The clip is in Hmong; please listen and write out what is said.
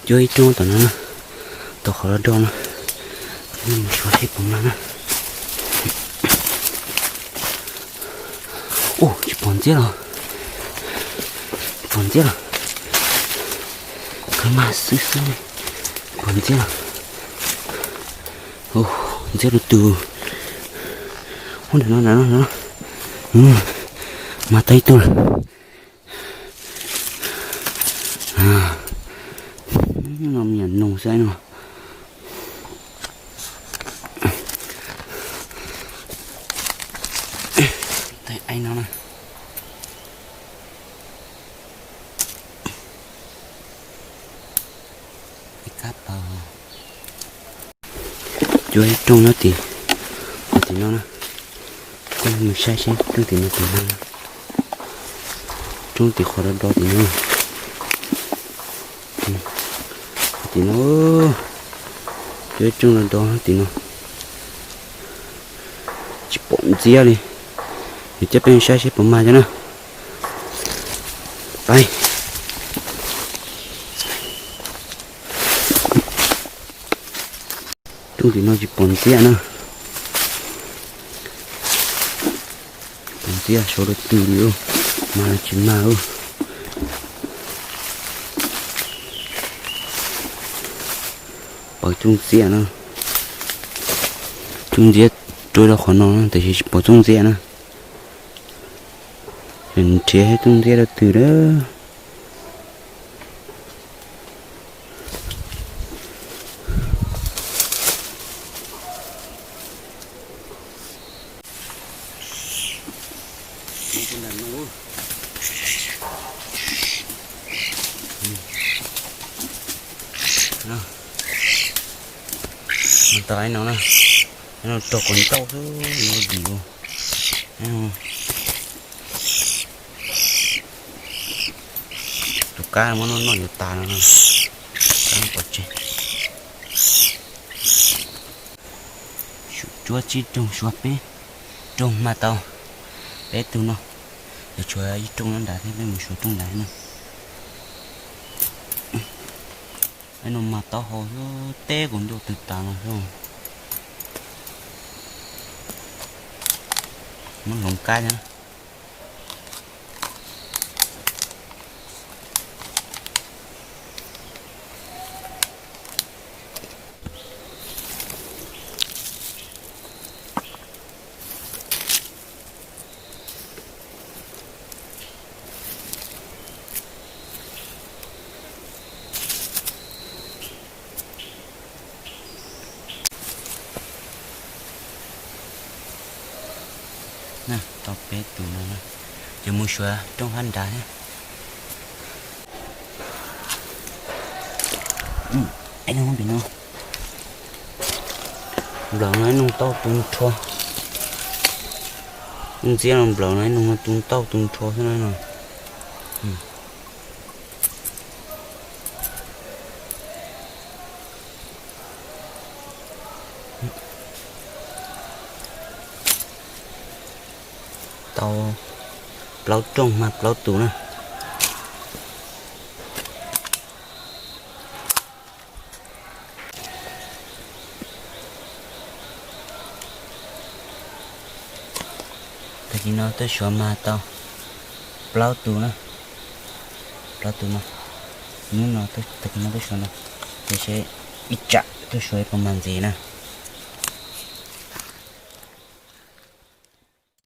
Cuab ib rooj tom no na, tau qhov do do no, mus xyuas seb puas mag na. Ua tsis pom ntxiab los, tsis pom ntxiab los, kawg mag xwb xwb, tsis pom ntxiab los. Ntxiab rau tus, ub, nram no, nram no, nram no, mag tau ib tug lawm. No me nyuam noog xwb no. Tais no na. Ib kab pawg. Cuab ib rooj no tim, tim no na. Mus saib seb rooj tim no tim no. Rooj tim qhov do do tim no. Tim no, cuab ib rooj do do tim no. Tsis pom ntxiab li. Yog coj peb saib seb puas mag cov na. Pais. Rooj tim no tsis pom ntxiab na. Pom ntxiab sawv rau twg li, mag los tsis mag. Pom txuj ntxiab na. Txuj ntxiab rau rau qhov no tiam sis tsis pom txuj ntxiab na. Nrhiav txuj ntxiab rau twg lawm. Tau no na, no rau kom ntau xwb no dim. Tus kab muab noj noj yuav tas no, kab pov tseg. Cuab tsib rooj, suav peb rooj mag tau peb tug no. Yuav tshuav ib rooj nyob nrad thiab, peb mus suav rooj nrad na. Peb no mag taub hau xwb, teb kuv ntuj twg tas no xwb. Muab hloov kab thiab. Tau peb tus no, ces mus suav rooj hab nrad thiab. Nplaum no ib nug tau tu nrho. Ntxiab no nplaum no ib nug tu ntau tu nrho xwb na no. Tau plaub rooj mag plaub tus na. Tag kis no tuaj suav mag tau plaub tus na, plaub tus no. Hnub no tag kis no tuaj suav no, ces seb ib tsam tuaj suav puas mag ntxiv na.